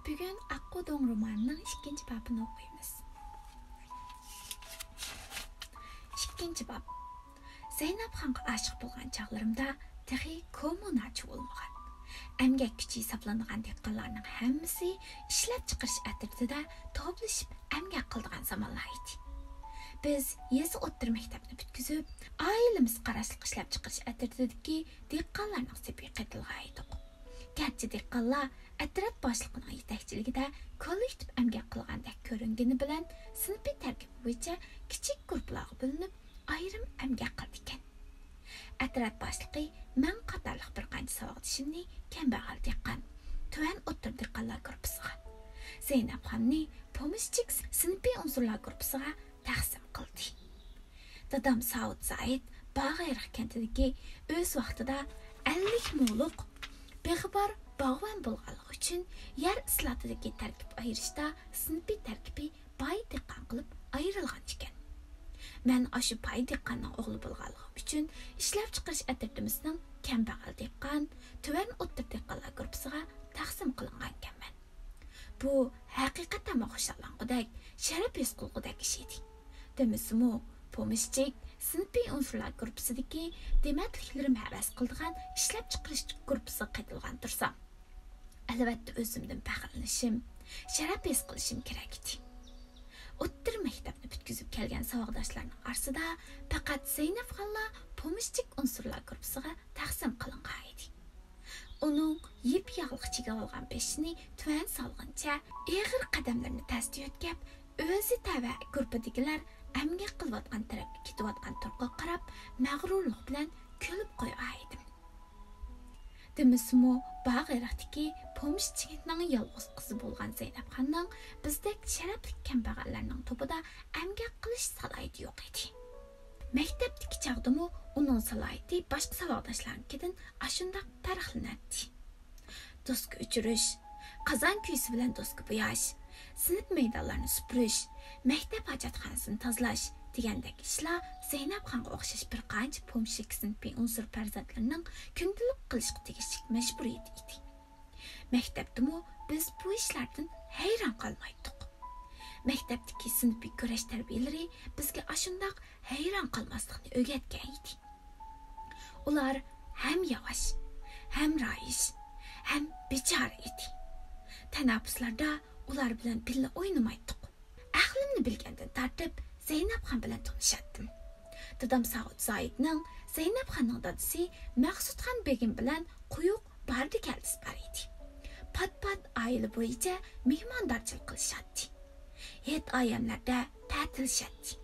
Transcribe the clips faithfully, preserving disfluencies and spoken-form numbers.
بۈگۈن ئاققۇ دوڭ رومانىنىڭ ئىككىنچى بابىنى ئوقۇيمىز. ئىككىنچى باب. زەينەپخانغا ئاشىق بولغان چاغلىرىمدا تېخى كوممۇناچى بولمىغان، ئەمگەك كۈچى ھېسابلىنىدىغان دېھقانلارنىڭ ھەممىسى ئىشلەپچىقىرىش ئەترىتىدە توپلىشىپ ئەمگەك قىلىدىغان زامانلار ئىدى. بىز يېزا ئوتتۇرا مەكتەپنى پۈتكۈزۈپ، ئائىلىمىز قاراشلىق ئىشلەپچىقىرىش ئەترىتىدىكى دېھقانلارنىڭ سېپىگە قېتىلغان ئىدۇق. گەرچە دېھقانلار ئەترەت باشلىقىنىڭ يېتەكچىلىكىدە كوللېكتىپ ئەمگەك قىلغاندەك كۆرۈنگىنى بىلەن، سىنىپىي تەركىبى بويىچە كىچىك گۇرۇپپىلارغا بۆلۈنۈپ، ئايرىم ئەمگەك قىلىدىكەن. ئەترەت باشلىقى مەن قاتارلىق بىر قانچە ساۋاقدىشىمنى كەمبەغەل دېھقان، تۆۋەن ئوتتۇرا دېھقانلار گۇرۇپپىسىغا، زەينەپخاننى پومېشچىك سىنىپىي ئۇنسۇرلار گۇرۇپپىسىغا تەقسىم قىلدى. دادام ساۋۇت زاھىت باغ ئېرىق كەنتىدىكى ئۆز ۋاقتىدا ئەللىك مولۇق بېغى بار باغۋەن بولغانلىقى ئۈچۈن، يەر ئىسلاھاتىدىكى تەركىب ئايرىشتا سىنىپىي تەركىبى باي دېھقان قىلىپ ئايرىلغان ئىكەن. مەن ئاشۇ باي دېھقاننىڭ ئوغلى بولغانلىقىم ئۈچۈن، ئىشلەپچىقىرىش ئەترىتىمىزنىڭ كەمبەغەل دېھقان، تۆۋەن ئوتتۇرا دېھقانلار گۇرۇپپىسىغا تەقسىم قىلىنغانىكەنمەن. بۇ ھەقىقەتەنمۇ خۇشاللانغۇدەك، شەرەپ ھېس قىلغۇدەك ئىش ئىدى. دېمىسىمۇ، پومېشچىك سىنىپىي ئۇنسۇرلار گۇرۇپپىسىدىكى دېمەتلىكلىرىم ھەۋەس قىلىدىغان ئىشلەپچىقىرىش گۇرۇپپىسىغا قېتىلغان تۇرسام، ئەلۋەتتە ئۆزۈمدىن پەخىرلىنىشىم، شەرەپ ھېس قىلىشىم كېرەك ئىدى. ئوتتۇرا مەكتەپنى پۈتكۈزۈپ كەلگەن ساۋاقداشلارنىڭ ئارىسىدا پەقەت زەينەپخانلا پومېشچىك ئۇنسۇرلار گۇرۇپپىسىغا تەقسىم قىلىنغان ئىدى. ئۇنىڭ يىپ-ياغلىق چىگىۋالغان بېشىنى تۆۋەن سالغىنىچە، ئېغىر قەدەملىرىنى تەستە يۆتكەپ، ئۆزى تەۋە گۇرۇپپىدىكىلەر ئەمگەك قىلىۋاتقان تەرەپكە كېتىۋاتقان تۇرقىغا قاراپ، مەغرۇرلۇق بىلەن كۈلۈپ قويغان ئىدىم. دېمىسىمۇ، باغ ئېرىقتىكى پومېشچىكنىڭ يالغۇز قىزى بولغان زەينەپخاننىڭ بىزدەك شەرەپلىك كەمبەغەللەرنىڭ توپىدا ئەمگەك قىلىش سالاھىيىتى يوق ئىدى. مەكتەپتىكى چاغدىمۇ ئۇنىڭ سالاھىيىتى باشقا ساۋاقداشلارنىڭكىدىن ئاشۇنداق پەرقلىنەتتى. دوسكا ئۆچۈرۈش، قازان كۈيىسى بىلەن دوسكا بوياش، سىنىپ مەيدانلارنى سۈپۈرۈش، مەكتەپ ھاجەتخانىسىنى تازىلاش دېگەندەك ئىشلار زەينەپخانغا ئوخشاش بىر قانچە پومېشچىك سىنىپىي ئۇنسۇر پەرزەنتلىرىنىڭ كۈندىلىك قىلىشقا تېگىشلىك مەجبۇرىيىتى ئىدى. مەكتەپتىمۇ بىز بۇ ئىشلاردىن ھەيران قالمايتتۇق. مەكتەپتىكى سىنىپىي كۈرەش تەربىيەلىرى بىزگە ئاشۇنداق ھەيران قالماسلىقنى ئۆگەتكەن ئىدى. ئۇلار ھەم ياۋاش، ھەم رايىش، ھەم بىچارە ئىدى. تەنەپپۇسلاردا ئۇلار بىلەن بىللە ئوينىمايتتۇق. ئەقلىمنى بىلگەندىن تارتىپ زەينەپخان بىلەن تونۇشاتتىم. دادام ساۋۇت زاھىتنىڭ زەينەپخاننىڭ دادىسى مەخسۇتخان بېگىم بىلەن قويۇق باردى-كەلدىسى بار ئىدى. پات-پات ئائىلە بويىچە مېھماندارچىلىق قىلىشاتتى. ھېيت-ئايەملەردە تەتىللىشەتتى.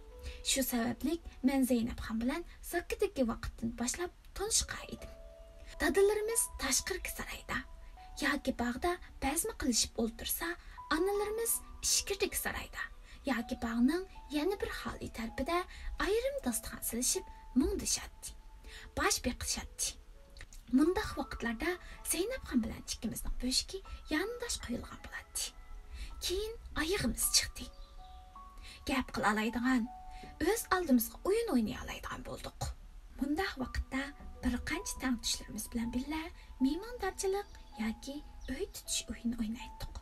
شۇ سەۋەبلىك مەن زەينەپخان بىلەن زاكىدىكى ۋاقىتتىن باشلاپ تونۇشقان ئىدىم. دادىلىرىمىز تاشقىرىقى سارايدا ياكى باغدا بەزمە قىلىشىپ ئولتۇرسا، ئانىلىرىمىز ئىچكىرىدىكى سارايدا ياكى باغنىڭ يەنە بىر خالىي تەرىپىدە ئايرىم داستىخان سېلىشىپ مۇڭدىشاتتى، باش بېقىشاتتى. مۇنداق ۋاقىتلاردا زەينەپخان بىلەن ئىككىمىزنىڭ بۆشۈكى يانداش قويۇلغان بولاتتى. كېيىن ئايىغىمىز چىقتى. گەپ قىلالايدىغان، ئۆز ئالدىمىزغا ئويۇن ئوينىيالايدىغان بولدۇق. مۇنداق ۋاقىتتا بىر قانچە تەڭتۇشلىرىمىز بىلەن بىللە مېھماندارچىلىق ياكى ئۆي تۇتۇش ئويۇنى ئوينايتتۇق.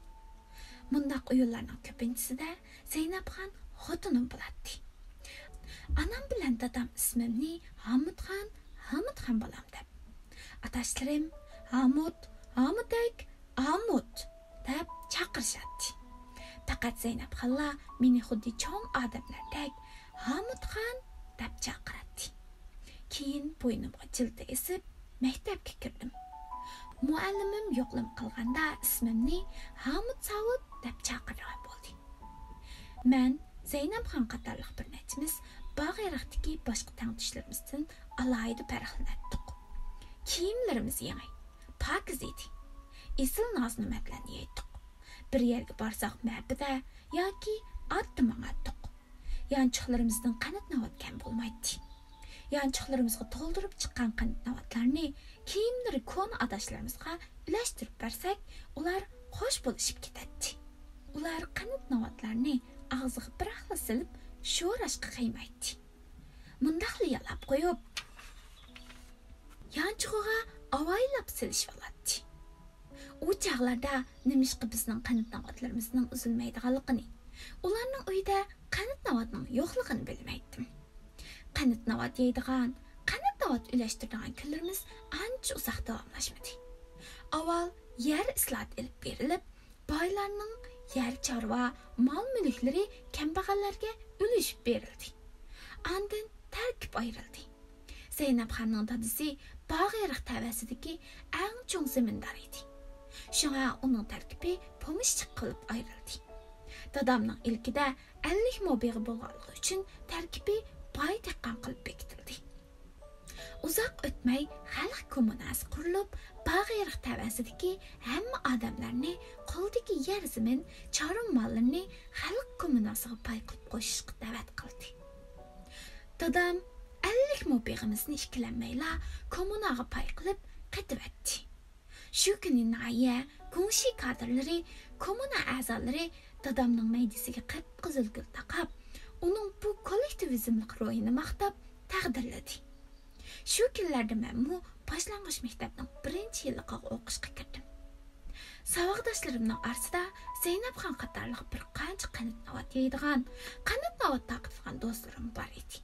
مۇنداق ئويۇنلارنىڭ كۆپىنچىسىدە زەينەپخان خوتۇنۇم بولاتتى. ئانام بىلەن دادام ئىسمىمنى ھامۇتخان، ھامۇتخان بالام دەپ، ئاداشلىرىم ھامۇت، ھامۇتەك، ئامۇت دەپ چاقىرىشاتتى. پەقەت زەينەپخانلا مېنى خۇددى چوڭ ئادەملەردەك ھامۇتخان دەپ چاقىراتتى. كېيىن بوينۇمغا جىلتا ئېسىپ مەكتەپكە كىردىم. مۇئەللىمىم يوقلىما قىلغاندا ئىسمىمنى ھامۇت ساۋۇت دەپ چاقىرىدىغان بولدى. مەن، زەينەپخان قاتارلىق بىر نەچچىمىز باغ ئېرىقتىكى باشقا تەڭتۇشلىرىمىزدىن ئالاھىدە پەرقلىنەتتۇق. كىيىملىرىمىز يېڭى، پاكىز ئىدى. ئېسىل نازۇنېمەتلەرنى يەيتتۇق. بىر يەرگە بارساق مەپىدە ياكى ئاتتا ماڭاتتۇق. يانچۇقلىرىمىزدىن قەنت ناۋات كەم بولمايتتى. يانچۇقلىرىمىزغا تولدۇرۇپ چىققان قەنت ناۋاتلارنى كىيىملىرى كونا ئاداشلىرىمىزغا ئۈلەشتۈرۈپ بەرسەك، ئۇلار خوش بولۇشۇپ كېتەتتى. ئۇلار قەنت ناۋاتلارنى ئاغزىغا بىراقلا سېلىپ، شوراشقا قىيمايتتى. مۇنداقلا يالاپ قويۇپ، يانچۇقىغا ئاۋايلاپ سېلىشىۋالاتتى. ئۇ چاغلاردا نېمىشقا بىزنىڭ قەنت ناۋاتلىرىمىزنىڭ ئۈزۈلمەيدىغانلىقىنى، ئۇلارنىڭ ئۆيىدە قەنت ناۋاتنىڭ يوقلۇقىنى بىلمەيتتىم. قەنت ناۋات يەيدىغان، قەنت ناۋات ئۈلەشتۈرىدىغان كۈنلىرىمىز ئانچە ئۇزاق داۋاملاشمىدى. ئاۋۋال يەر ئىسلاھات ئېلىپ بېرىلىپ، بايلارنىڭ يەر، چارۋا، مال-مۈلۈكلىرى كەمبەغەللەرگە ئۈلۈشۈپ بېرىلدى. ئاندىن تەركىب ئايرىلدى. زەينەپخاننىڭ دادىسى باغ ئېرىق تەۋەسىدىكى ئەڭ چوڭ زېمىندار ئىدى. شۇڭا ئۇنىڭ تەركىبى پومېشچىك قىلىپ ئايرىلدى. دادامنىڭ ئىلكىدە ئەللىك مو بېغى بولغانلىقى ئۈچۈن تەركىبى باي دېھقان قىلىپ بېكىتىلدى. ئۇزاق ئۆتمەي خەلق كوممۇناسى قۇرۇلۇپ، باغ ئېرىق تەۋەسىدىكى ھەممە ئادەملەرنى قولىدىكى يەر زېمىن، چارۋا ماللىرىنى خەلق كوممۇناسىغا پاي قىلىپ قوشۇشقا دەۋەت قىلدى. دادام ئەللىك مو بېغىمىزنى ئىككىلەنمەيلا كوممۇناغا پاي قىلىپ قېتىۋەتتى. شۇ كۈنى ناھىيە، گۇڭشى كادىرلىرى، كوممۇنا ئەزالىرى دادامنىڭ مەيدىسىگە قىپقىزىل گۈل تاقاپ، ئۇنىڭ بۇ كوللېكتىۋىزملىق روھىنى ماختاپ تەقدىرلىدى. شۇ كۈنلەردە مەنمۇ باشلانغۇچ مەكتەپنىڭ بىرىنچى يىللىقىغا ئوقۇشقا كىردىم. ساۋاقداشلىرىمنىڭ ئارىسىدا زەينەپخان قاتارلىق بىر قانچە قەنت ناۋات يەيدىغان، قەنت ناۋات تارقىتىدىغان دوستلىرىم بار ئىدى.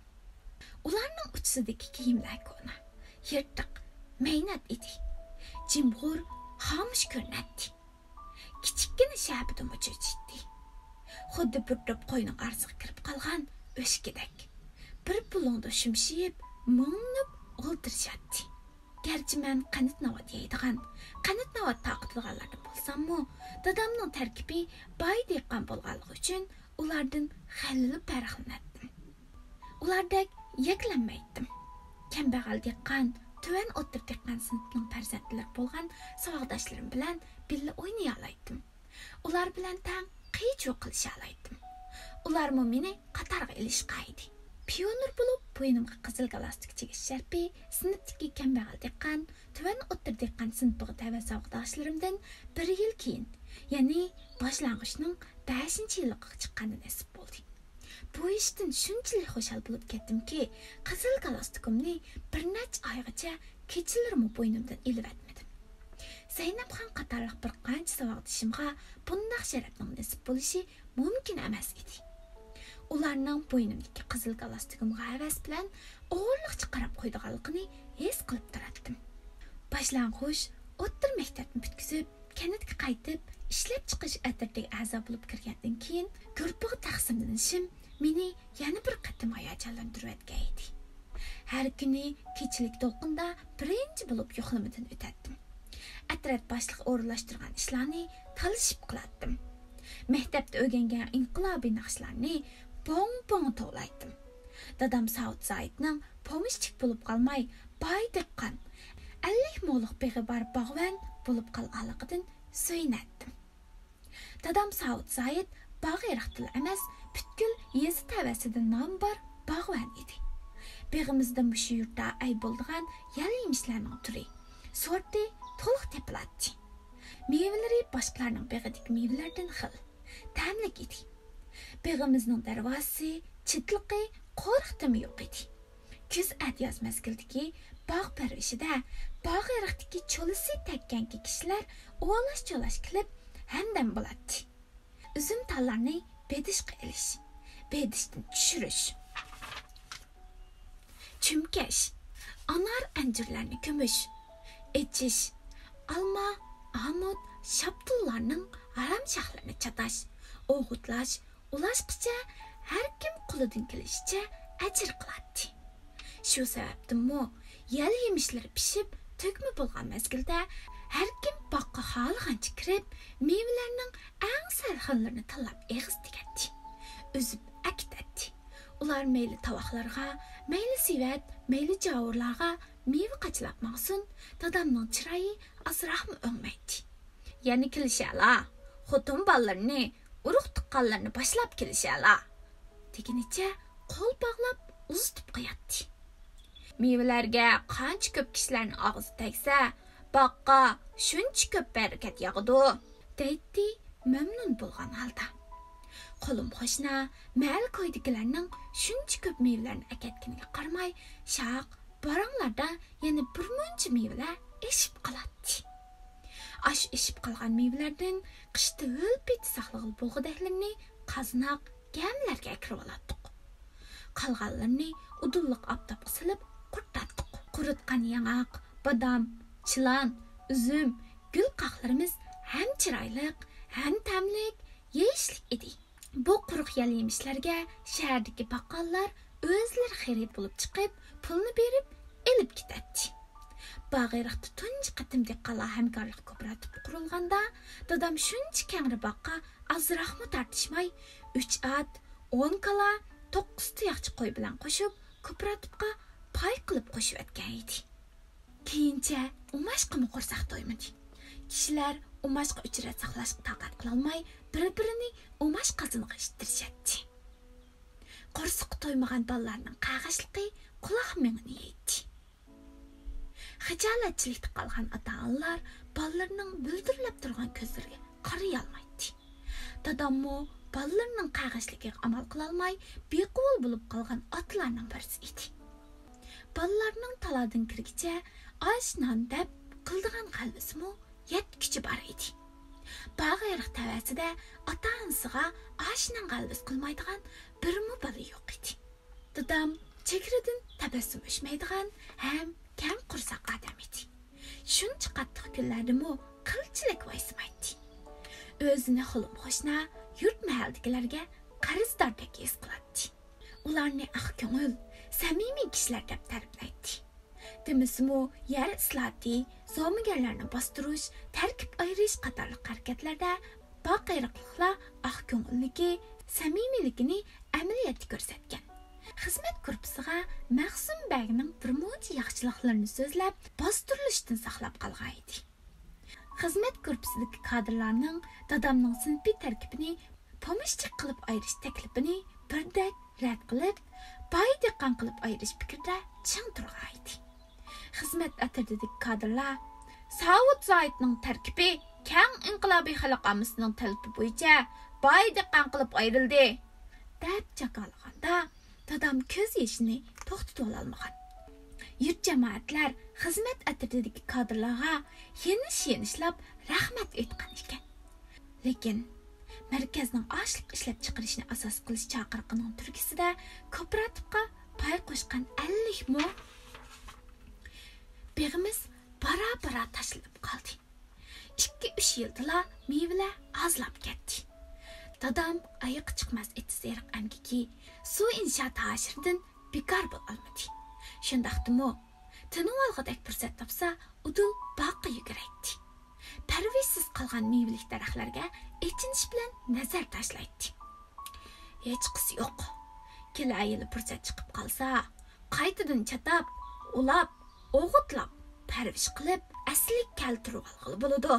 ئۇلارنىڭ ئۇچىسىدىكى كىيىملەر كونا، يىرتىق، مەينەت ئىدى. جىمغۇر، خامۇش كۆرۈنەتتى. كىچىككىنە شەپىدىمۇ چۆچۈيتتى. خۇددى بىر توپ قوينىڭ ئارىسىغا كىرىپ قالغان ئۆچكىدەك. بىر بۇلۇڭدا شۈمشىيىپ، مۇڭلىنىپ ئولتۇرۇشاتتى. گەرچە مەن قەنت ناۋات يەيدىغان، قەنت ناۋات تارقىتىدىغانلاردىن بولساممۇ، دادامنىڭ تەركىبى باي دېھقان بولغانلىقى ئۈچۈن ئۇلاردىن خېلىلا پەرقلىنەتتىم. ئۇلاردەك يەكلەنمەيتتىم. كەمبەغەل دېھقان، تۆۋەن ئوتتۇرا دېھقان سىنىپىنىڭ پەرزەنتلىرى بولغان ساۋاقداشلىرىم بىلەن بىللە ئوينىيالايتتىم. ئۇلار بىلەن تەڭ قىي-چۇۋ قىلىشالايتتىم. ئۇلارمۇ مېنى قاتارغا ئېلىشقان ئىدى. پىيونېر بولۇپ، بوينۇمغا قىزىل گالستۇك چېكىش شەرىپى سىنىپتىكى كەمبەغەل دېھقان، تۆۋەن ئوتتۇرا دېھقان سىنىپىغا تەۋە ساۋاقداشلىرىمدىن بىر يىل كېيىن، يەنى باشلانغۇچنىڭ بەشىنچى يىللىقىغا چىققاندا نېسىپ بولدى. بۇ ئىشتىن شۇنچىلىك خۇشال بولۇپ كەتتىمكى، قىزىل گالستۇكۇمنى بىر نەچچە ئايغىچە كېچىلىرىمۇ بوينۇمدىن ئېلىۋەتمىدىم. زەينەپخان قاتارلىق بىر قانچە ساۋاقدىشىمغا بۇنداق شەرەپنىڭ نېسىپ بولۇشى مۇمكىن ئەمەس ئىدى. ئۇلارنىڭ بوينۇمدىكى قىزىل گالستۇكۇمغا ھەۋەس بىلەن ئوغرىلىقچە قاراپ قويىدىغانلىقىنى ھېس قىلىپ تۇراتتىم. باشلانغۇچ، ئوتتۇرا مەكتەپنى پۈتكۈزۈپ، كەنتكە قايتىپ، ئىشلەپچىقىرىش ئەترىتىگە ئەزا بولۇپ كىرگەندىن كېيىن، گۇرۇپپىغا تەقسىملىنىشىم مېنى يەنە بىر قېتىم ھاياجانلاندۇرۇۋەتكەن ئىدى. ھەر كۈنى كېچىلىك دولقۇندا بىرىنچى بولۇپ يوقلىمىدىن ئۆتەتتىم. ئەترەت باشلىقى ئورۇنلاشتۇرغان ئىشلارنى تالىشىپ قىلاتتىم. مەكتەپتە ئۆگەنگەن ئىنقىلابىي ناخشىلارنى بوڭ-بوڭ توۋلايتتىم. دادام ساۋۇت زاھىتنىڭ پومېشچىك بولۇپ قالماي، باي دېھقان، ئەللىك مولۇق بېغى بار باغۋەن بولۇپ قالغانلىقىدىن سۆيۈنەتتىم. دادام ساۋۇت زاھىت باغ ئېرىقتىلا ئەمەس، پۈتكۈل يېزا تەۋەسىدە نامى بار باغۋەن ئىدى. بېغىمىزدا مۇشۇ يۇرتتا ئەي بولىدىغان يەل يېمىشلەرنىڭ تۈرى، سورتى تولۇق تېپىلاتتى. مېۋىلىرى باشقىلارنىڭ بېغىدىكى مېۋىلەردىن خىل، تەملىك ئىدى. بېغىمىزنىڭ دەرۋازىسى، چىتلىقى، قورۇق تېمى يوق ئىدى. كۈز، ئەتىياز مەزگىلدىكى باغ پەرۋىشىدە، باغ ئېرىقتىكى چولىسى تەگكەنكى كىشىلەر ئۇۋالاش-چولاش كېلىپ ھەمدەم بولاتتى. ئۈزۈم تاللارنى بېدىشقا ئېلىش، بېدىشتىن چۈشۈرۈش، چۈمكەش، ئانار، ئەنجۈرلەرنى كۆمۈش، ئېچىش، ئالما، ئامۇت، شاپتۇللارنىڭ ھارام شاخلىرىنى چاتاش، ئوغۇتلاش، ئۇلاشقىچە ھەركىم قولىدىن كېلىشىچە ئەجىر قىلاتتى. شۇ سەۋەبتىنمۇ يەل يېمىشلىرى پىشىپ، تۆكمە بولغان مەزگىلدە ھەركىم باغقا خالىغانچە كىرىپ، مېۋىلەرنىڭ ئەڭ سەلخىنلىرىنى تاللاپ ئېغىز تىكەتتى. ئۈزۈپ ئەكېتەتتى. ئۇلار مەيلى تاۋاقلارغا، مەيلى سېۋەت، مەيلى جاۋۇرلارغا مېۋە قاچىلاپ ماڭسۇن، دادامنىڭ چىرايى ئازراقمۇ ئۆڭمەيتتى. يەنە كېلىشەلا، خوتۇن بالىلىرىنى، ئۇرۇق تۇغقانلىرىنى باشلاپ كېلىشەلا، دېگىنىچە قول باغلاپ ئۇزىتىپ قوياتتى. مېۋىلەرگە قانچە كۆپ كىشىلەرنىڭ ئاغزى تەگسە، باغقا شۇنچە كۆپ بەرىكەت ياغىدۇ، دەيتتى مەمنۇن بولغان ھالدا. قولۇم قوشنا، مەھەللە كويىدىكىلەرنىڭ شۇنچە كۆپ مېۋىلەرنى ئەكەتكىنىگە قارىماي، شاق، باراڭلاردا يەنە بىر مۇنچە مېۋىلەر ئېشىپ قالاتتى. ئاشۇ ئېشىپ قالغان مېۋىلەردىن قىشتا ھۆل پېتى ساقلىغىلى بولغۇدەكلىرىنى قازناق، گەملەرگە ئەكىرىۋالاتتۇق. قالغانلىرىنى ئۇدۇللۇق ئاپتاپقا سېلىپ قۇرۇتاتتۇق. قۇرۇتقان ياڭاق، بادام، چىلان، ئۈزۈم، گۈل قاقلىرىمىز ھەم چىرايلىق، ھەم تەملىك، يېيىشلىك ئىدى. بۇ قۇرۇق يەل يېمىشلەرگە شەھەردىكى باققاللار ئۆزلىرى خېرىدار بولۇپ چىقىپ، پۇلنى بېرىپ ئېلىپ كېتەتتى. باغ ئېرىقتا تۇنجى قېتىم دېھقانلار ھەمكارلىق كوپىراتىپى قۇرۇلغاندا، دادام شۇنچە كەڭرى باغقا ئازراقمۇ تارتىشماي، ئۈچ ئات، ئون كالا، توققۇز تۇياقچە قوي بىلەن قوشۇپ، كوپىراتىپقا پاي قىلىپ قوشۇۋەتكەن ئىدى. كېيىنچە ئۇماچقىمۇ قورساق تويمىدى. كىشىلەر ئۇماچقا ئۆچرەت ساقلاشقا تاقەت قىلالماي، بىر-بىرىنى ئۇماچ قازىنىغا ئىتتىرىشەتتى. قورسىقى تويمىغان بالىلارنىڭ قەغەشلىكى قۇلاق مېڭىنى يەيتتى. خىجالەتچىلىكتە قالغان ئاتا-ئانىلار بالىلىرىنىڭ مۆلدۈرلەپ تۇرغان كۆزلىرىگە قارىيالمايتتى. داداممۇ بالىلىرىنىڭ قەغەشلىكىگە ئامال قىلالماي، بىقوۋل بولۇپ قالغان ئاتىلارنىڭ بىرسى ئىدى. بالىلارنىڭ تالادىن كىرگىچە ئاش-نان دەپ قىلىدىغان غەلۋىسىمۇ يەتكۈچە بار ئىدى. باغ ئېرىق تەۋەسىدە ئاتا-ئانىسىغا ئاش-نان غەلۋىسى قىلمايدىغان بىرمۇ بالا يوق ئىدى. دادام چېھرىدىن تەبەسسۇم ئۆچمەيدىغان ھەم كەڭ قورساق ئادەم ئىدى. شۇنچە قاتتىق كۈنلەردىمۇ قىلچىلىك ۋايسىمايتتى. ئۆزىنى خۇلۇم-خۇشنا، يۇرت-مەھەللىدىكىلەرگە قەرزداردەك ھېس قىلاتتى. ئۇلارنى ئاق كۆڭۈل، سەمىمىي كىشىلەر دەپ تەرىپلەيتتى. دېمىسىمۇ، يەر ئىسلاھاتى، زومىگەرلەرنى باستۇرۇش، تەركىب ئايرىش قاتارلىق ھەرىكەتلەردە باغ ئېرىقلىقلار ئاق كۆڭۈللۈكى، سەمىمىيلىكىنى ئەمەلىيەتتە كۆرسەتكەن. خىزمەت گۇرۇپپىسىغا مەخسۇم بەگنىڭ بىرمۇنچە ياخشىلىقلىرىنى سۆزلەپ، باستۇرۇلۇشتىن ساقلاپ قالغان ئىدى. خىزمەت گۇرۇپپىسىدىكى كادىرلارنىڭ دادامنىڭ سىنىپىي تەركىبىنى پومېشچىك قىلىپ ئايرىش تەكلىپىنى بىردەك رەت قىلىپ، باي دېھقان قىلىپ ئايرىش پىكرىدە چىڭ تۇرغان ئىدى. خىزمەت ئەترىتىدىكى كادىرلار، ساۋۇت زاھىتنىڭ تەركىبى كەڭ ئىنقىلابىي خەلق ئاممىسىنىڭ تەلىپى بويىچە باي دېھقان قىلىپ ئايرىلدى، دەپ جاكارلىغاندا، دادام كۆز يېشىنى توختىتىۋالالمىغان. يۇرت جامائەتلەر خىزمەت ئەترىتىدىكى كادىرلارغا يېنىش-يېنىشلاپ رەھمەت ئېيتقان ئىكەن. لېكىن مەركەزنىڭ ئاشلىق ئىشلەپچىقىرىشنى ئاساس قىلىش چاقىرىقىنىڭ تۈرتكىسىدە كوپىراتىپقا پاي قوشقان ئەللىك مو بېغىمىز بارا-بارا تاشلىنىپ قالدى. ئىككى-ئۈچ يىلدىلا مېۋىلەر ئازلاپ كەتتى. دادام ئايىغى چىقماس ئېتىز-ئېرىق ئەمگىكى، سۇ ئىنشائات ھاشىرىدىن بىكار بولالمىدى. شۇنداقتىمۇ، تىنىۋالغۇدەك پۇرسەت تاپسا، ئۇدۇل باغقا يۈگۈرەيتتى. پەرۋىشسىز قالغان مېۋىلىك دەرەخلەرگە ئېچىنىش بىلەن نەزەر تاشلايتتى. ھېچقىسى يوق. كېلەر يىلى پۇرسەت چىقىپ قالسا، قايتىدىن چاتاپ، ئۇلاپ، ئوغۇتلاپ، پەرۋىش قىلىپ، ئەسلىگە كەلتۈرۈۋالغىلى بولىدۇ،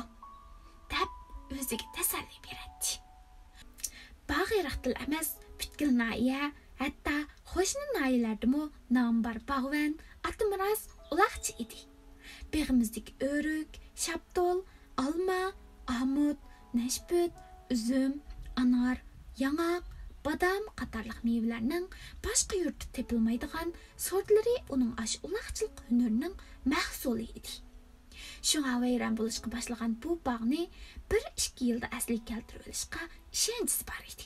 دەپ ئۆزىگە تەسەللى بېرەتتى. باغ ئېرىقتىلا ئەمەس، پۈتكۈل ناھىيە، ھەتتا قوشنا ناھىيەلەردىمۇ نامى بار باغۋەن، ئاتىمىراس، ئۇلاقچى ئىدى. بېغىمىزدىكى ئۆرۈك، شاپتۇل، ئالما، ئامۇت، نەشپۈت، ئۈزۈم، ئانار، ياڭاق، بادام قاتارلىق مېۋىلەرنىڭ باشقا يۇرتتا تېپىلمايدىغان سورتلىرى ئۇنىڭ ئاشۇ ئۇلاقچىلىق ھۈنىرىنىڭ مەھسۇلى ئىدى. شۇڭا ۋەيران بولۇشقا باشلىغان بۇ باغنى بىر ئىككى يىلدا ئەسلىگە كەلتۈرۈۋېلىشقا ئىشەنچىسى بار ئىدى.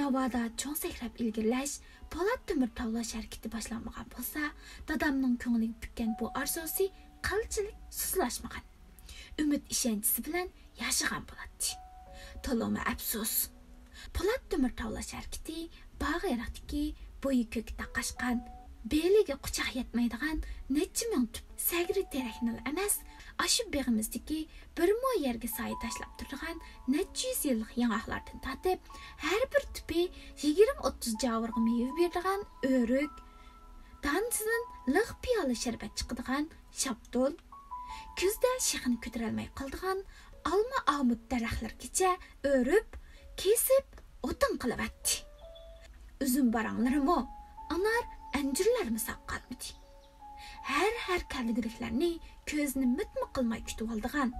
ناۋادا چوڭ سەكرەپ ئىلگىرىلەش، پولات تۆمۈر تاۋلاش ھەرىكىتى باشلانمىغان بولسا، دادامنىڭ كۆڭلىگە پۈككەن بۇ ئارزۇسى قىلچىلىك سۇسلاشمىغان. ئۈمىد ئىشەنچىسى بىلەن ياشىغان بولاتتى. تولىمۇ ئەپسۇس. پولات تۆمۈر تاۋلاش ھەرىكىتى باغ ئېرىقتىكى بويى كۆككە تاقاشقان، بېلىگە قۇچاق يەتمەيدىغان نەچچە مىڭ تۈپ سەگرى تېرەكنىلا ئەمەس، ئاشۇ بېغىمىزدىكى بىر مو يەرگە سايە تاشلاپ تۇرىدىغان نەچچە يۈز يىللىق ياڭاقلاردىن تارتىپ، ھەر بىر تۈپى يىگىرمە ئوتتۇز جاۋۇرغا مېۋە بېرىدىغان ئۆرۈك، دانىسىدىن لىق پىيالە شەربەت چىقىدىغان شاپتۇل، كۈزدە شېخىنى كۆتۈرەلمەي قالىدىغان ئالما ئامۇت دەرەخلىرىگىچە ئۆرۈپ، كېسىپ، ئوتۇن قىلىۋەتتى. ئۈزۈم باراڭلىرىمۇ، ئانار، ئەنجۈرلەرمۇ ساق قالمىدى. ھەر، ھەر كەلگۈدەكلەرنى كۆزىنى مىتمۇ قىلماي كۈتۈۋالىدىغان،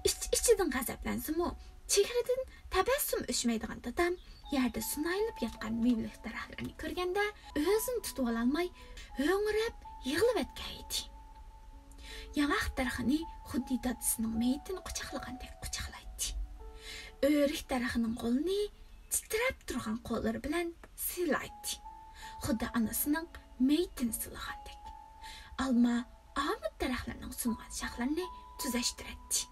ئىچ-ئىچىدىن غەزەپلەنسىمۇ، چېھرىدىن تەبەسسۇم ئۆچمەيدىغان دادام يەردە سۇنايلىپ ياتقان مېۋىلىك دەرەخلەرنى كۆرگەندە، ئۆزىنى تۇتۇۋالالماي، ھۆڭرەپ يىغلىۋەتكەن ئىدى. ياڭاق دەرىخىنى خۇددى دادىسىنىڭ مېيىتىنى قۇچاقلىغاندەك قۇچاقلايتتى. ئۆرۈك دەرىخىنىڭ غولىنى تىترەپ تۇرغان قوللىرى بىلەن سىلايتتى. خۇددى ئانىسىنىڭ مېيىتىنى سىلىغاندەك. ئالما، ئامۇت دەرەخلىرىنىڭ سۇنغان شاخلىرىنى تۈزەشتۈرەتتى.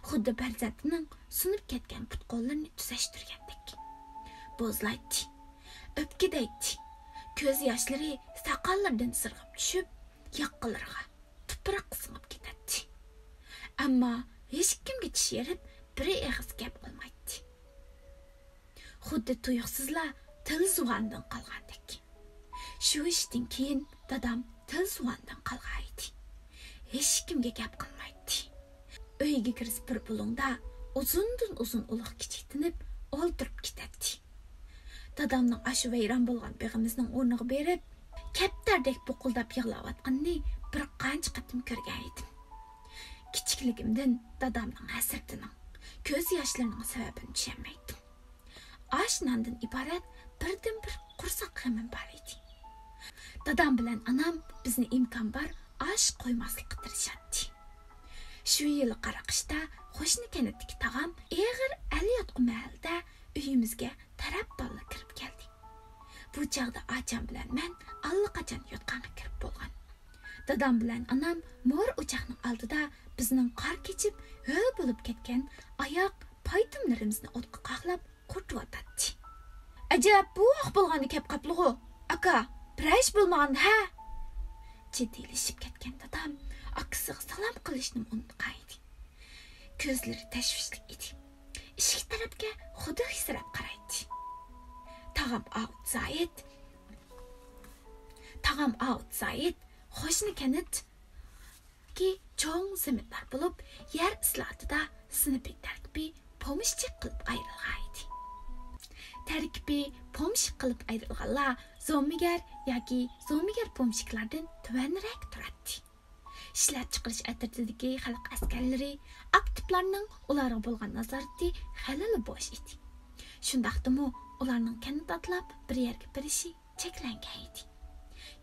خۇددى پەرزەنتىنىڭ سۇنۇپ كەتكەن پۇت-قوللىرىنى تۈزەشتۈرگەندەك. بوزلايتتى. ئۆپكىدەيتتى. كۆز ياشلىرى ساقاللىرىدىن سىرغىپ چۈشۈپ، ياقىلىرىغا، تۇپراققا سىڭىپ كېتەتتى. ئەمما ھېچكىمگە چىش يېرىپ، بىر ئېغىز گەپ قىلمايتتى. خۇددى تۇيۇقسىزلا تىل زۇۋاندىن قالغاندەك. شۇ ئىشتىن كېيىن دادام تىل زۇۋاندىن قالغانىدى. ھېچكىمگە گەپ قىلمايتتى. ئۆيگە كىرسە بىر بۇلۇڭدا ئۇزۇندىن ئۇزۇن ئۇلۇغ كىچىك تىنىپ ئولتۇرۇپ كېتەتتى. دادامنىڭ ئاشۇ ۋەيران بولغان بېغىمىزنىڭ ئورنىغا بېرىپ، كەپتەردەك بۇقۇلداپ يىغلاۋاتقىنىنى بىر قانچە قېتىم كۆرگەن ئىدىم. كىچىكلىكىمدىن دادامنىڭ ھەسرىتىنىڭ، كۆز ياشلىرىنىڭ سەۋەبىنى چۈشەنمەيتتىم. ئاش ناندىن ئىبارەت بىردىنبىر قورساق غېمىم بار ئىدى. دادام بىلەن ئانام بىزنى ئىمكان بار ئاش قويماسلىققا تىرىشاتتى. شۇ يىلى قاراقىشتا قوشنا كەنتتىكى تاغام ئېغىر ئەل ياتقۇ مەھەلدە ئۆيىمىزگە تەرەپ باللا كىرىپ كەلدى. بۇ چاغدا ئاچام بىلەن مەن ئاللىقاچان يوتقانغا كىرىپ بولغان. دادام بىلەن ئانام مور ئوچاقنىڭ ئالدىدا بىزنىڭ قار كېچىپ ھۆل بولۇپ كەتكەن ئاياق پايتۇملىرىمىزنى ئوتقا قاقلاپ قۇرۇتۇۋاتاتتى. ئەجەب، بۇ ۋاق بولغاندا كەپ قاپلىغۇ، ئاكا، بىرەر ئىش بولمىغاندا ھە؟ جىددىيلىشىپ كەتكەن دادام ئاكىسىغا سالام قىلىشنىمۇ ئۇنتۇغانىدى. كۆزلىرى تەشۋىشلىك ئىدى. ئىشىك تەرەپكە خۇدۈكسىرەپ قارايتتى. تاغام ئاۋۇت زايىت، تاغام ئاۋۇت زايىت، قوشنا كەنت كى چوڭ زېمىنلار بولۇپ، يەر ئىسلاھاتىدا سىنىپىي تەركىبى پومېشچىك قىلىپ ئايرىلغان ئىدى. تەركىبى پومېشچىك قىلىپ ئايرىلغانلار زومىگەر ياكى زومىگەر پومېشچىكلاردىن تۆۋەنرەك تۇراتتى. ئىشلەپچىقىرىش ئەترىتىدىكى خەلق ئەسكەرلىرى، ئاكتىپلارنىڭ ئۇلارغا بولغان نازارىتى خېلىلا بوش ئىدى. شۇنداقتىمۇ ئۇلارنىڭ كەنت ئاتلاپ بىر يەرگە بېرىشى چەكلەنگەن ئىدى.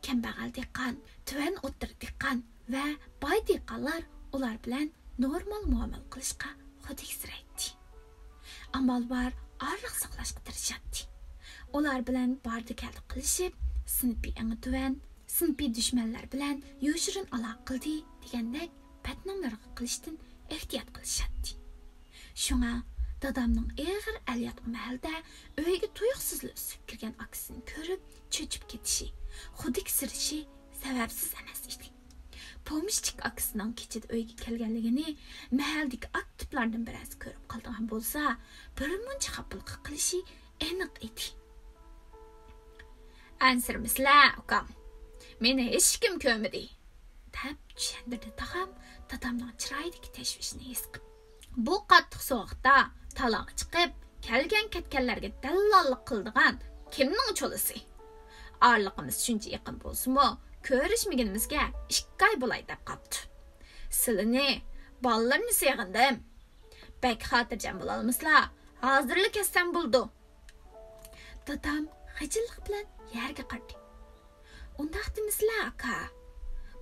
كەمبەغەل دېھقان، تۆۋەن ئوتتۇرا دېھقان ۋە باي دېھقانلار ئۇلار بىلەن نورمال مۇئامىلە قىلىشقا خۇدۈكسىرەيتتى. ئامال بار ئارىلىق ساقلاشقا تىرىشاتتى. ئۇلار بىلەن باردى-كەلدى قىلىشىپ، سىنىپى ئېڭى تۆۋەن، سىنىپى دۈشمەنلەر بىلەن يوشۇرۇن ئالاقە قىلدى دېگەندەك بەتنامراتلىق قىلىشتىن ئېھتىيات قىلىشاتتى. شۇڭا دادامنىڭ ئېغىر ئەل ياتقۇ مەھەلدە ئۆيگە تۇيۇقسىزلا ئۈسۈپ كىرگەن ئاكىسىنى كۆرۈپ چۆچۈپ كېتىشى، خۇدۈكسىرىشى سەۋەبسىز ئەمەس ئىدى. پومېشچىك ئاكىسىنىڭ كېچىدە ئۆيگە كەلگەنلىكىنى مەھەلدىكى ئاكتىپلاردىن بىرەرسى كۆرۈپ قالىدىغان بولسا، بىرمۇنچە خاپىلىققا قېلىشى ئېنىق ئىدى. ئەنسىرىمىسىلە، ئۇكام. مېنى ھېچكىم كۆرمىدى، دەپ چۈشەندۈردى تاغام دادامنىڭ چىرايىدىكى تەشۋىشنى ھېس قىلىپ. بۇ قاتتىق سوغۇقتا تالاغا چىقىپ، كەلگەن-كەتكەنلەرگە دەللاللىق قىلىدىغان كىمنىڭ چولىسى؟ ئارىلىقىمىز شۇنچە يېقىن بولسىمۇ، كۆرۈشمىگىنىمىزگە ئىككى ئاي بولاي دەپ قاپتۇ. سىلىنى، بالىلىرىمنى سېغىندىم. بەك خاتىرجەم بولالمىسىلا، ھازىرلا كەتسەم بولىدۇ. دادام خىجىللىق بىلەن يەرگە قارىدى. ئۇنداق دېمىسىلە، ئاكا.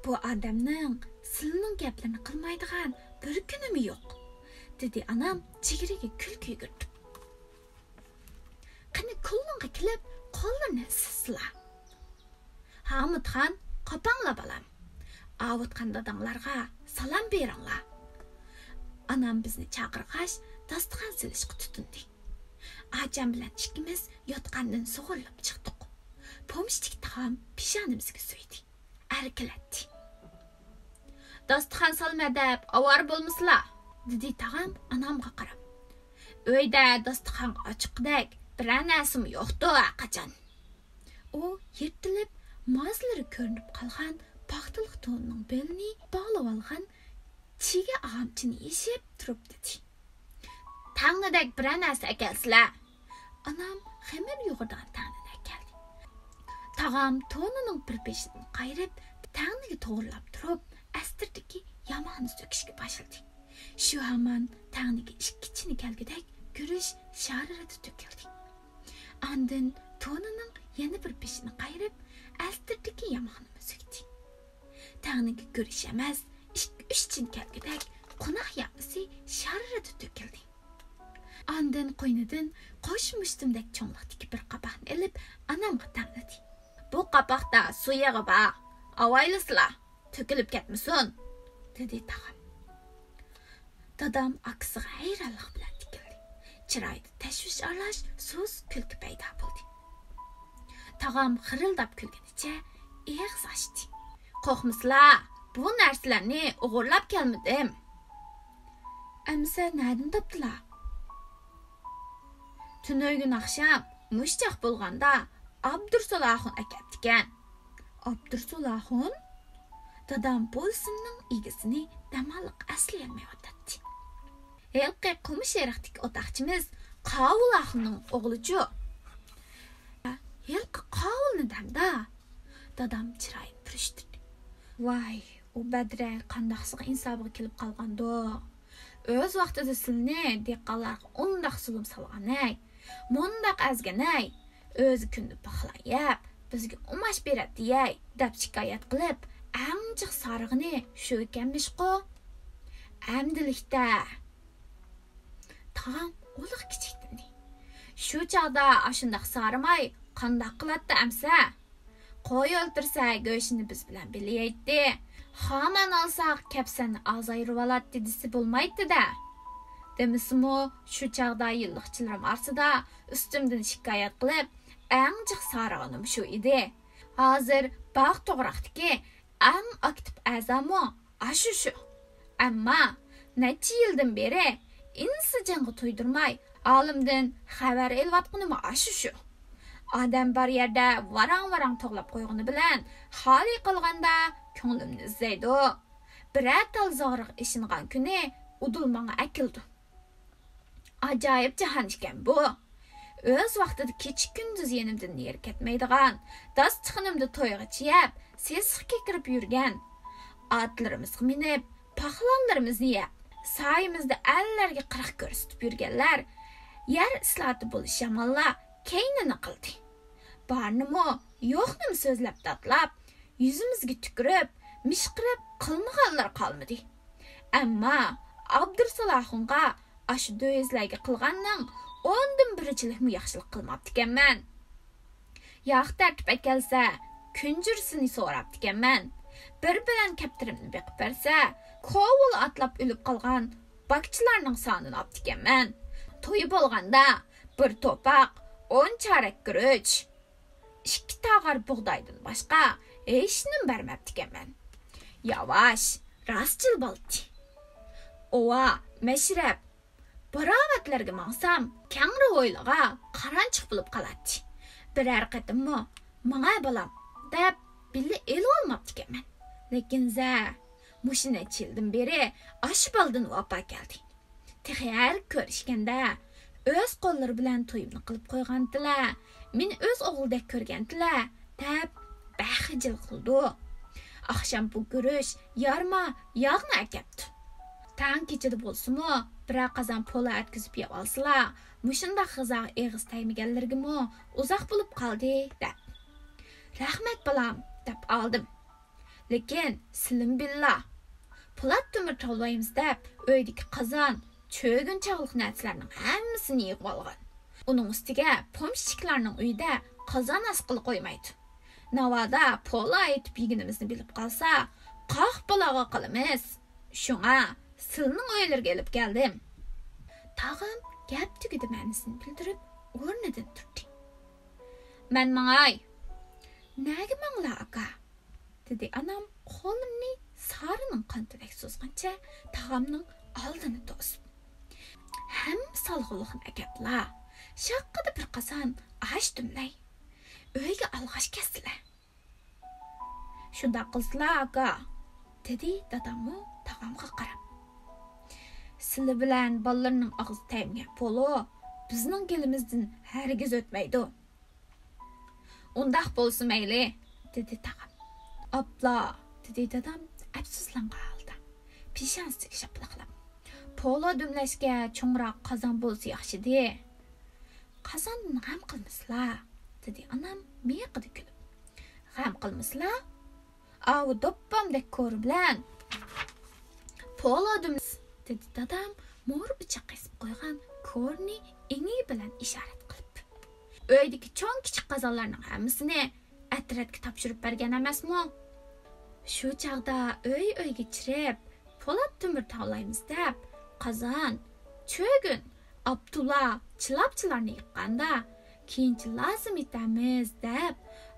بۇ ئادەمنىڭ سىلىنىڭ گەپلىرىنى قىلمايدىغان بىر كۈنىمۇ يوق، دېدى ئانام جىگىرىگە كۈلكە يۈگۈرتۈپ. قېنى، كوللۇڭغا كېلىپ، قوللىرىنى ئىسسىتسىلا. ھامۇتخان، قوپاڭلا بالام. ئاۋۇتخان داداڭلارغا سالام بېرىڭلار. ئانام بىزنى چاقىرغاچ، داستىخان سېلىشقا تۇتۇندى. ئاچام بىلەن ئىككىمىز يوتقاندىن سۇغۇرۇلۇپ چىقتۇق. پومېشچىك تاغام پېشانىمىزگە سۆيدى. ئەركىلەتتى. داستىخان سالىمەن دەپ ئاۋارە بولمىسىلا، دېدى تاغام ئانامغا قاراپ. ئۆيدە داستىخانغا ئاچىققۇدەك بىرەر نەرسىمۇ يوقتۇ ھەرقاچان. ئۇ يىرتىلىپ، مازىلىرى كۆرۈنۈپ قالغان پاختىلىق تونىنىڭ بېلىنى باغلىۋالغان چىگە ئاغامچىنى يېشىپ تۇرۇپ دېدى. تەڭنىدەك بىرەر نەرسە ئەكەلسىلە. ئانام خېمىر يۇغۇرىدىغان تەڭنىنى ئەكەلدى. تاغام تونىنىڭ بىر بېشىدىن قايرىپ، تەڭنىگە توغرىلاپ تۇرۇپ، ئەستىردىكى ياماقنى سۆكۈشكە باشلىدى. شۇ ھامان تەڭنىگە ئىككى چىنە كەلگۈدەك گۈرۈچ شارىرىدە تۆكۈلدى. ئاندىن تونىنىڭ يەنە بىر بېشىنى قايرىپ، ئەستىردىكى ياماقنىمۇ سۆكتى. تەڭنىگە گۈرۈچ ئەمەس، ئىككى ئۈچ چىن كەلگۈدەك قوناق يامىسى شاررىدە تۆكۈلدى. ئاندىن قوينىدىن قوش مۇشتۇمدەك چوڭلۇقتىكى بىر قاپاقنى ئېلىپ، ئانامغا تەڭلىدى. «بۇ قاپاقتا سۇ يېغى بار، ئاۋايلىسىلا، تۆكۈلۈپ كەتمىسۇن!» دېدى تاغام. دادام ئاكىسىغا ھەيرانلىق بىلەن تىكىلدى. چىرايىدا تەشۋىش ئارىلاش سۇس كۈلكە پەيدا بولدى. تاغام خىرىلداپ كۈلگىنىچە ئېغىز ئاچتى. «قورقمىسىلا، بۇ نەرسىلەرنى ئوغرىلاپ كەلمىدىم.» «ئەمىسە نەدىن تاپتىلا؟» «تۈنۈگۈن ئاخشام مۇشۇ چاغ بولغاندا ئابدۇرسۇل ئاخۇن ئەكەپتىكەن.» «ئابدۇرسۇل ئاخۇن؟» دادام بۇ ئىسىمنىڭ ئىگىسىنى دەماللىق ئەسلىيەلمەيۋاتاتتى. «ھېلىقى قومۇش ئېرىقتىكى ئوتاقچىمىز قاۋۇل ئاخۇننىڭ ئوغلىچۇ.» «ھېلىقى قاۋۇلنى دەمدا؟» دادام چىرايىنى پۈرۈشتۈردى. «ۋاي، ئۇ بەدرەك قانداقسىغا ئىنسابىغا كېلىپ قالغاندۇ؟ ئۆز ۋاقتىدا سىلىنى دېھقانلارغا ئۇنداق زۇلۇم سالغانەي، مۇنداق ئەزگەنەي، ئۆزى كۈندە پاخلان يەپ، بىزگە ئۇماش بېرەتتى يەي» دەپ شىكايەت قىلىپ، ئەڭ جىق سارىغىنى شۇ ئىكەنمىشقۇ. ئەمدىلىكتە تاغام ئۇلۇغ كىچىكتىندى. «شۇ چاغدا ئاشۇنداق سارىماي قانداق قىلاتتى ئەمسە؟ قوي ئۆلتۈرسە گۆشىنى بىز بىلەن بىللە يەيتتى. خامان ئالساق كەپسەننى ئازايدۇرۇۋالاتتى دېسە بولمايتتى-دە. دېمىسىمۇ شۇ چاغدا يىللىقچىلىرىم ئارىسىدا ئۈستۈمدىن شىكايەت قىلىپ، ئەڭ جىق سارىغىنىم شۇ ئىدى. ھازىر باغ توغراقتىكى ئەڭ ئاكتىپ ئەزامۇ ئاشۇ شۇ. ئەمما نەچچە يىلدىن بېرى ئىنسى جانغا تويدۇرماي ئالىمدىن خەۋەر ئېلىۋاتقىنىمۇ ئاشۇ شۇ. ئادەم بار يەردە ۋاراڭ-ۋاراڭ توغلاپ قويغىنى بىلەن خالىي قىلغاندا كۆڭلۈمنى ئىزدەيدۇ. بىرەر تال زاغرىغا ئىشىنغان كۈنى ئۇدۇل ماڭا ئەكېلىدۇ. ئاجايىپ جاھان ئىكەن بۇ. ئۆز ۋاقتىدا كېچە-كۈندۈز يېنىمدىن نېرى كەتمەيدىغان، داستىخىنىمدا تويغىچە يەپ، سېسىق كېكىرىپ يۈرگەن، ئاتلىرىمىزغا مىنىپ، پاخلانلىرىمىزنى يەپ، سايىمىزدا ئەللەرگە قىرىق كۆرسىتىپ يۈرگەنلەر يەر ئىسلاھاتى بولۇش يامانلا كەينىنى قىلدى. بارنىمۇ، يوقنىمۇ سۆزلەپ داتلاپ، يۈزىمىزگە تۈكۈرۈپ، مىشقىرىپ قىلمىغانلىرى قالمىدى. ئەمما ئابدۇرسۇل ئاخۇنغا ئاشۇ دۆيۈزلەرگە قىلغاننىڭ ئوندىن بىرىچىلىكمۇ ياخشىلىق قىلماپتىكەنمەن. ياخ تارتىپ ئەكەلسە، كۈنجۈرىسىنى سوراپتىكەنمەن. بىر بىلەن كەپتىرىمنى بېقىپ بەرسە، كوۋۇل ئاتلاپ ئۆلۈپ قالغان باكچىلارنىڭ سانىنى ئاپتىكەنمەن. تويى بولغاندا بىر توپاق، ئون چارەك گۈرۈچ، ئىككى تاغار بۇغدايدىن باشقا ھېچنېمە بەرمەپتىكەنمەن. ياۋاش، راستچىل بالىتى. ئۇۋا، مەشرەپ، باراۋەتلەرگە ماڭسام، كەڭرى ھويلىغا قارانچۇق بولۇپ قالاتتى. بىرەر قېتىممۇ «ماڭە بالام» دەپ بىللە ئېلىۋالماپتىكەنمەن. لېكىن زە، مۇشۇ نەچچە يىلدىن بېرى ئاشۇ بالىدىن ۋاپا كەلدى. تېخى ھەر كۆرۈشكەندە، «ئۆز قوللىرى بىلەن تويۇمنى قىلىپ قويغانتىلە، مېنى ئۆز ئوغلىدەك كۆرگەنتىلە» دەپ بەك خىجىل قىلىدۇ. ئاخشام بۇ گۈرۈچ، يارما، ياغنى ئەكەپتۇ. تاڭ كېچىدە بولسىمۇ، بىرەر قازان پولا ئەتكۈزۈپ يەۋالسىلا، مۇشۇنداق غىزاغا ئېغىز تەگمىگەنلىرىگىمۇ ئۇزاق بولۇپ قالدى دەپ، «رەھمەت، بالام» دەپ ئالدىم. لېكىن سىلىم بىللا، پولات تۆمۈر تاۋلايمىز دەپ، ئۆيدىكى قازان، چۆگۈن چاغلىق نەرسىلەرنىڭ ھەممىسىنى يىغىۋالغان. ئۇنىڭ ئۈستىگە پومېشچىكلارنىڭ ئۆيىدە قازان ئاسقىلى قويمايدۇ. ناۋادا پولا ئېتىپ يېگىنىمىزنى بىلىپ قالسا، قاق بالاغا قالىمىز. شۇڭا سىلىنىڭ ئۆيلىرىگە ئېلىپ كەلدىم. تاغام گەپ تۈگىدى مەنىسىنى بىلدۈرۈپ ئورنىدىن تۇردى. مەن ماڭاي. نەگە ماڭلا، ئاكا؟ دېدى ئانام قولۇمنى سارىنىڭ قانىتىدەك سوزغىنىچە تاغامنىڭ ئالدىنى توسۇپ. ھەممە سالغۇلۇقنى ئەكەپلا، شاققىدە بىر قازان ئاش دۈملەي. ئۆيگە ئالغاچ كەتسىلە. شۇنداق قىلسىلا، ئاكا، دېدى داداممۇ تاغامغا قاراپ. سىلى بىلەن بالىلىرىنىڭ ئاغزى تەگمىگەن پولۇ بىزنىڭ گېلىمىزدىن ھەرگىز ئۆتمەيدۇ. ئۇنداق بولسا مەيلى، دېدى تاغام. ئاپلا، دېدى دادام ئەپسۇسلانغان ھالدا، پېشانىسىگە شاپىلىقلاپ. پولۇ دۈملەشكە چوڭراق قازان بولسا ياخشىدى. قازاندىن غەم قىلمىسىلا، دېدى ئانام مىيىقىدا كۈلۈپ. غەم قىلمىسىلا، ئاۋۇ دوپپامدەك كورا بىلەن پولا دۈملىسى، دېدى دادام مور ئوچاق قېزىپ قويغان كورنى ئېڭى بىلەن ئىشارەت قىلىپ. ئۆيدىكى چوڭ كىچىك قازانلارنىڭ ھەممىسىنى ئەترەتكە تاپشۇرۇپ بەرگەن ئەمەسمۇ؟ شۇ چاغدا ئۆي-ئۆيگە چىرىپ، پولات تۆمۈر تاۋلايمىز دەپ، قازان، چۆگۈن، ئاپتۇلا، چىلاپچىلارنى يىغقاندا، كېيىنچە لازىم يېتەرمىز دەپ،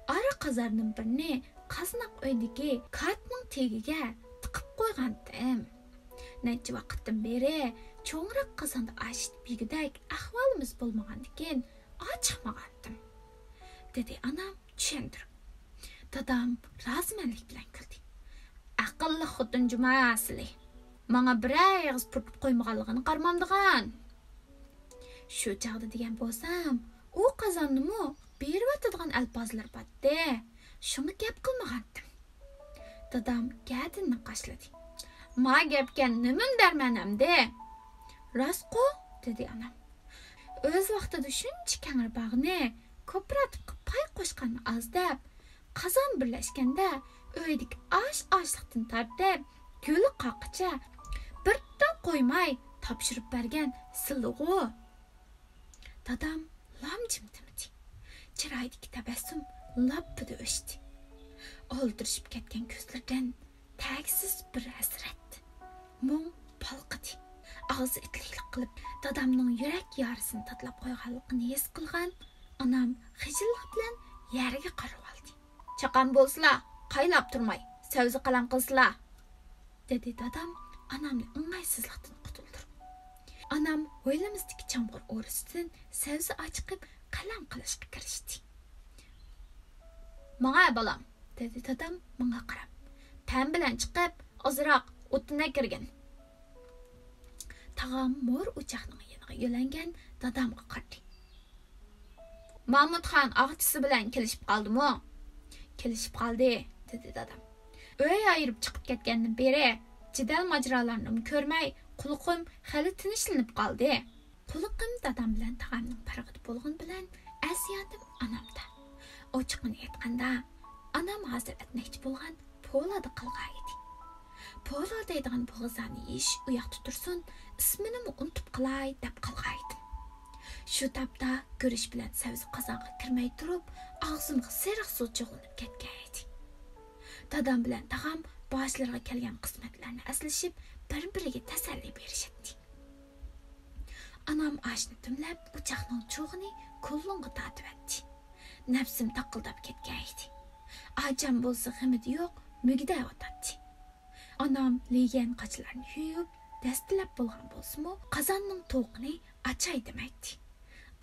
ئارا قازاندىن بىرنى قازناق ئۆيدىكى كارتنىڭ تېگىگە تىقىپ قويغانتىم. نەچچە ۋاقىتتىن بېرى چوڭراق قازاندا ئاش ئېتىپ يېگۈدەك ئەھۋالىمىز بولمىغاندىكىن، ئاچىقمىغانتىم، دېدى ئانام چۈشەندۈرۈپ. دادام رازىمەنلىك بىلەن كۈلدى. ئەقىللىق خوتۇن جۇما سىلى. ماڭا بىرەر ئېغىز پۈرتۈپ قويمىغانلىقىنى قارىمامدىغان. شۇ چاغدا دېگەن بولسام، ئۇ قازاننىمۇ بېرىۋاتىدىغان ئەلپازلىرى بارتتى. شۇڭا گەپ قىلمىغانتىم. دادام گەدىنىنى قاشلىدى. ما گەپكە نېمىم دەرمەن ئەمدى؟ راستقۇ، دېدى ئانام. ئۆز ۋاقتىدا شۇنچە كەڭرى باغنى كوپىراتىپقا پاي قوشقاننى ئاز دەپ، قازان بىرلەشكەندە ئۆيدىكى ئاش-ئاشلىقتىن تارتىپ، گۈلى قاققىچە بىر تال قويماي تاپشۇرۇپ بەرگەن سىلىغۇ. دادام لام جىم تىمىدى. چىرايىدىكى تەبەسسۇم لاپپىدە ئۆچتى. ئالدىرىشىپ كەتكەن كۆزلىرىدىن تەگسىز بىر ھەسرەت، مۇڭ بالقىدى. ئاغزى ئىتلىكلىك قىلىپ، دادامنىڭ يۈرەك يارىسىنى تاتىلاپ قويغانلىقىنى ھېس قىلغان ئانام خىجىللىق بىلەن يەرگە قارىۋالدى. چاققان بولسىلا، قايلاپ تۇرماي، سەۋزە قەلەم قىلسىلا، دېدى دادام ئانامنى ئوڭايسىزلىقتىن قۇتۇلدۇرۇپ. ئانام ھويلىمىزدىكى چامغۇر ئورىسىدىن سەۋزە ئاچىقىپ قەلەم قىلىشقا كىرىشتى. ماڭە، بالام، دېدى دادام ماڭا قاراپ. پەم بىلەن چىقىپ، ئازراق ئوتۇن ئەكىرگىن. تاغام مور ئوچاقنىڭ يېنىغا يۆلەنگەن دادامغا قارىدى. مامۇتخان ئاغىچىسى بىلەن كېلىشىپ قالدىمۇ؟ كېلىشىپ قالدى، دېدى دادام. ئۆي ئايرىپ چىقىپ كەتكەندىن بېرى جېدەل ماجىرالارنىمۇ كۆرمەي، قۇلىقىم خېلى تىنچلىنىپ قالدى. قۇلىقىم دادام بىلەن تاغامنىڭ پارىقىدا بولغىنى بىلەن ئەس ياندىم ئانامدا. ئوچۇقىنى ئېيتقاندا، ئانام ھازىر ئەتمەكچى بولغان پولادا قىلغان ئىدى. پولا دەيدىغان بۇ غىزانى يېيىش ئۇياقتا تۇرسۇن، ئىسمىنىمۇ ئۇنتۇپ قالاي دەپ قىلغان ئىدىم. شۇ تاپتا گۈرۈچ بىلەن سەۋزە قازانغا كىرمەي تۇرۇپ، ئاغزىمغا سېرىق سۇ چۇغۇلىنىپ كەتكەن ئىدى. دادام بىلەن تاغام باشلىرىغا كەلگەن قىسمەتلەرنى ئەسلىشىپ، بىر-بىرىگە تەسەللى بېرىشەتتى. ئانام ئاشنى دۈملەپ، ئوچاقنىڭ چوغىنى كوللۇنغا تارتىۋەتتى. نەپسىم تاقىلداپ كەتكەن ئىدى. ئاچام بولسا غېمىدە يوق، مۈگدەۋاتاتتى. ئانام لېگەن قاچىلارنى يۇيۇپ، دەستىلەپ بولغان بولسىمۇ، قازاننىڭ توقىنى ئاچاي دېمەيتتى.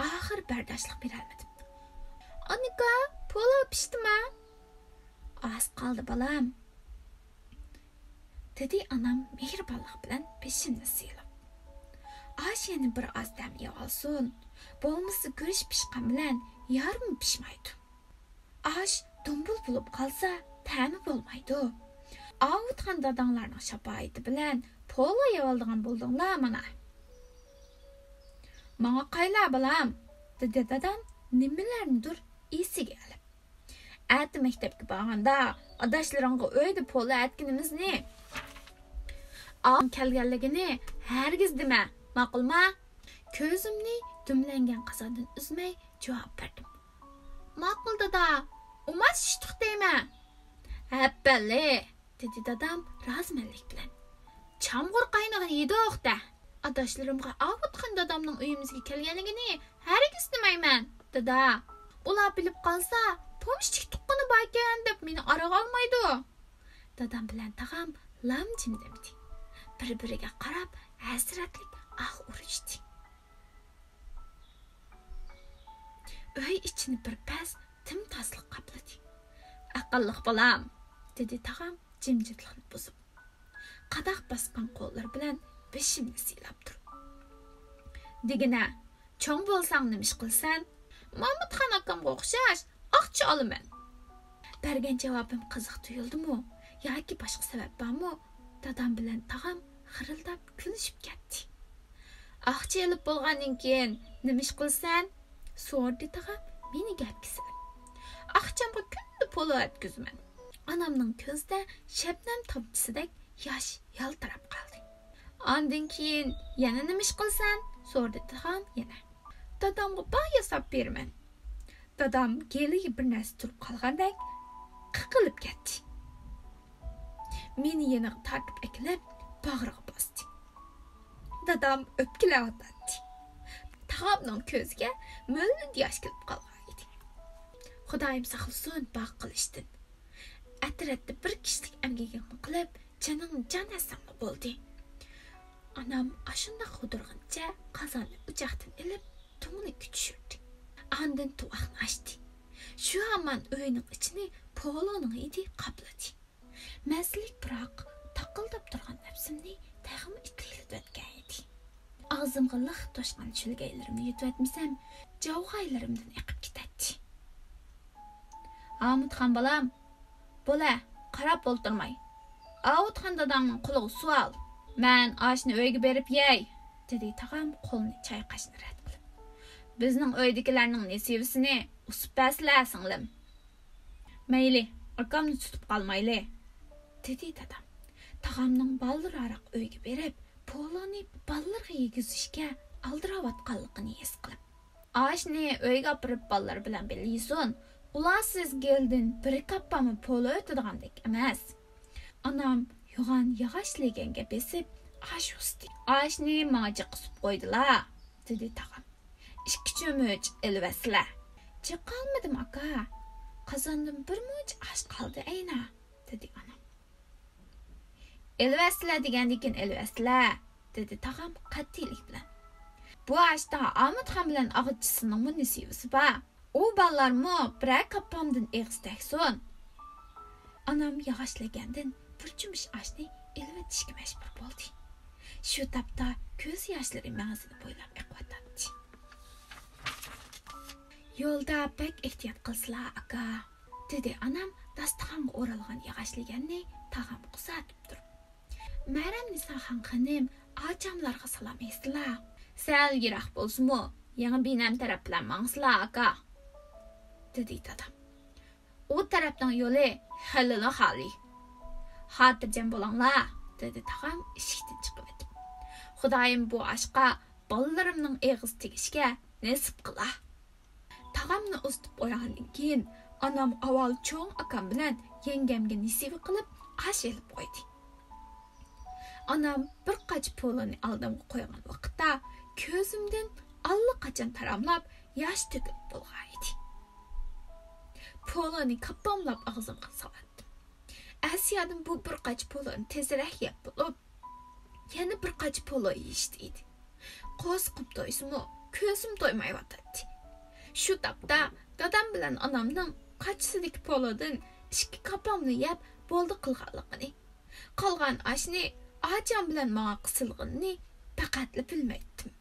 ئاخىر بەرداشلىق بېرەلمىدىم. ئانىكا، پولا پىشتىما؟ ئاز قالدى، بالام، دېدى ئانام مېھرىبانلىق بىلەن بېشىمنى سىيلاپ. ئاش يەنە بىر ئاز دەم ئېلىۋالسۇن، بولمىسا گۈرۈچ پىشقان بىلەن يارما پىشمايدۇ. ئاش دۇمبۇل بولۇپ قالسا، تەمى بولمايدۇ. ئاۋۇتخان داداڭلارنىڭ شاپائىتى بىلەن پولا يەۋالىدىغان بولدۇڭلار مانا. ماڭا قايلا، بالام، دېدى دادام نېمىلەرنىدۇر ئېسىگە ئېلىپ. ئەتە مەكتەپكە بارغاندا ئاداشلىرىڭغا ئۆيدە پولا ئەتكىنىمىزنى، ئاڭ كەلگەنلىكىنى ھەرگىز دېمە، ماقۇلما؟ كۆزۈمنى دۈملەنگەن قازاندىن ئۈزمەي جاۋاب بەردىم. ماقۇل دادا، ئۇماچ چۈشتۇق دەيمەن. ھەپپەللى، دېدى دادام رازىمەنلىك بىلەن. چامغۇر قاينىغىنى يېدۇق دە. ئاداشلىرىمغا ئاۋۇتخان دادامنىڭ ئۆيىمىزگە كەلگەنلىكىنى ھەرگىز دېمەيمەن، دادا. ئۇلار بىلىپ قالسا، پومېشچىك تۇغقىنى باركەن دەپ مېنى ئارىغا ئالمايدۇ. دادام بىلەن تاغام لام جىم دېمىدى. بىر-بىرىگە قاراپ ھەسرەتلىك ئاھ ئۇرۇشتى. ئۆي ئىچىنى بىر پەس تىمتاسلىق قاپلىدى. ئەقىللىق بالام، دېدى تاغام جىمجىتلىقنى بۇزۇپ، قاداق باسقان قوللىرى بىلەن بېشىمنى سىيلاپ تۇرۇپ. دېگىنە، چوڭ بولساڭ نېمە ئىش قىلىسەن؟ مامۇتخان ئاكامغا ئوخشاش ئاقچا ئالىمەن. بەرگەن جاۋابىم قىزىق تۇيۇلدىمۇ ياكى باشقا سەۋەب بارمۇ، دادام بىلەن تاغام خىرىلداپ كۈلۈشۈپ كەتتى. ئاقچا ئېلىپ بولغاندىن كېيىن نېمە ئىش قىلىسەن؟ سورىدى تاغام مېنى گەپكە سېلىپ. ئاقچامغا كۈندە پولا ئەتكۈزىمەن. ئانامنىڭ كۆزىدە شەبنەم تامچىسىدەك ياش يالتىراپ قالدى. ئاندىن كېيىن يەنە نېمە ئىش قىلىسەن؟ سورىدى تاغام يەنە. دادامغا باغ ياساپ بېرىمەن. دادام گېلىگە بىر نەرسە تۇرۇپ قالغاندەك قىقىلىپ كەتتى. مېنى يېنىغا تارتىپ ئەكېلىپ باغرىغا باستى. دادام ئۆپكىلەۋاتاتتى. تاغامنىڭ كۆزىگە مۆلدۈر ياش كېلىپ قالغان ئىدى. خۇدايىم ساقلىسۇن باغ قىلىشتىن. ئەترەتتە بىر كىشىلىك ئەمگىكىڭنى قىلىپ، جېنىڭنى جان ئەتسەڭلا بولدى. ئانام ئاشۇنداق غۇدۇرغىنىچە قازاننى ئوچاقتىن ئېلىپ، تۇڭىنى كۈچۈشۈردى. ئاندىن تۇۋاقنى ئاچتى. شۇ ھامان ئۆينىڭ ئىچىنى پولۇنىڭ ھىدى قاپلىدى. مەززىلىك پۇراق تاقىلداپ تۇرغان نەپسىمنى تېخىمۇ ئىتلىكلىتىۋەتكەن ئىدى. ئاغزىمغا لىق توشقان شۆلگەيلىرىمنى يۇتۇۋەتمىسەم، جاۋغايلىرىمدىن ئېقىپ كېتەتتى. ئامۇتخان بالام، بولە، قاراپ ئولتۇرماي. ئاۋۇتخان داداڭنىڭ قولىغا سۇ ئال. مەن ئاشنى ئۆيگە بېرىپ يەي، دېدى تاغام قولىنى چايقاشنى رەت قىلىپ. بىزنىڭ ئۆيدىكىلەرنىڭ نېسىۋىسىنى ئۇسۇپ بەرسىلە، سىڭلىم. مەيلى، ئاكامنى تۇتۇپ قالمايلى، دېدى دادام. تاغامنىڭ بالدۇرراق ئۆيگە بېرىپ، پولۇنى بالىلىرىغا يېگۈزۈشكە ئالدىراۋاتقانلىقىنى ھېس قىلىپ. ئاشنى ئۆيگە ئاپىرىپ بالىلار بىلەن بىللە يېسۇن. ئۇلار سىز گېلدىن بىر كاپپامۇ پولۇ ئۆتىدىغاندەك ئەمەس. ئانام يوغان ياغاچ لېگەنگە بېسىپ ئاش ئۇستى. ئاشنى ماڭا جىققا سۇپ قويدىلا، دېدى تاغام. ئىككى چۆمۈچ ئېلىۋەتسىلە. جىققا ئالمىدىم ئاكا. قازاندىن بىر مۇنچە ئاش قالدى ئەينا، دېدى ئانام. ئېلىۋەتسىلە دېگەندىكىن ئېلىۋەتسىلە، دېدى تاغام قەتئىيلىك بىلەن. بۇ ئاشتا ئامۇتخان بىلەن ئاغىچىسىنىڭمۇ نېسىۋىسى بار. ئۇ بالىلارمۇ بىرەر كاپپامدىن ئېغىز تەگسۇن. ئانام ياغاچ لەگەندىن بىر چۆمۈچ ئاشنى ئېلىۋېتىشكە مەجبۇر بولدى. شۇ تاپتا كۆز ياشلىرى مەڭزىنى بويلاپ ئېقىۋاتاتتى. يولدا بەك ئېھتىيات قىلسىلا، ئاكا، دېدى ئانام داستىخانغا ئورالغان ياغاچ لېگەننى تاغامغا ئۇزاتىپ تۇرۇپ. مەرەم نىساخان خېنىم، ئاچاملارغا سالام ئېيتسىلا. سەل يىراق بولسىمۇ، يېڭى بىنەم تەرەپ بىلەن ماڭسىلا، ئاكا، دېدى دادام. ئۇ تەرەپنىڭ يولى خېلىلا خالىي. خاتىرجەم بولۇڭلار، دېدى تاغام ئىشىكتىن چىقىۋېتىپ. خۇدايىم بۇ ئاشقا بالىلىرىمنىڭ ئېغىزى تېگىشكە نېسىپ قىلا. تاغامنى ئۇزىتىپ قويغاندىن كېيىن، ئانام ئاۋۋال چوڭ ئاكام بىلەن يەڭگەمگە نېسىۋە قىلىپ ئاش ئېلىپ قويدى. ئانام بىر قاچا پولۇنى ئالدىمغا قويغان ۋاقىتتا، كۆزۈمدىن ئاللىقاچان تاراملاپ ياش تۆكۈلۈپ بولغان ئىدى. پولۇنى كاپپاملاپ ئاغزىمغا سالاتتىم. ئەسيادىم بۇ بىر قاچا پولۇنى تېزرەك يەپ بولۇپ، يەنە بىر قاچا پولۇ يېيىشتە ئىدى. قورسىقىم تويسىمۇ، كۆزۈم تويمايۋاتاتتى. شۇ تاپتا دادام بىلەن ئانامنىڭ قاچىسىدىكى پولۇدىن ئىككى كاپامنى يەپ بولدى قىلغانلىقىنى، قالغان ئاشنى ئاچام بىلەن ماڭا قىسىلغىنىنى پەقەتلا بىلمەيتتىم.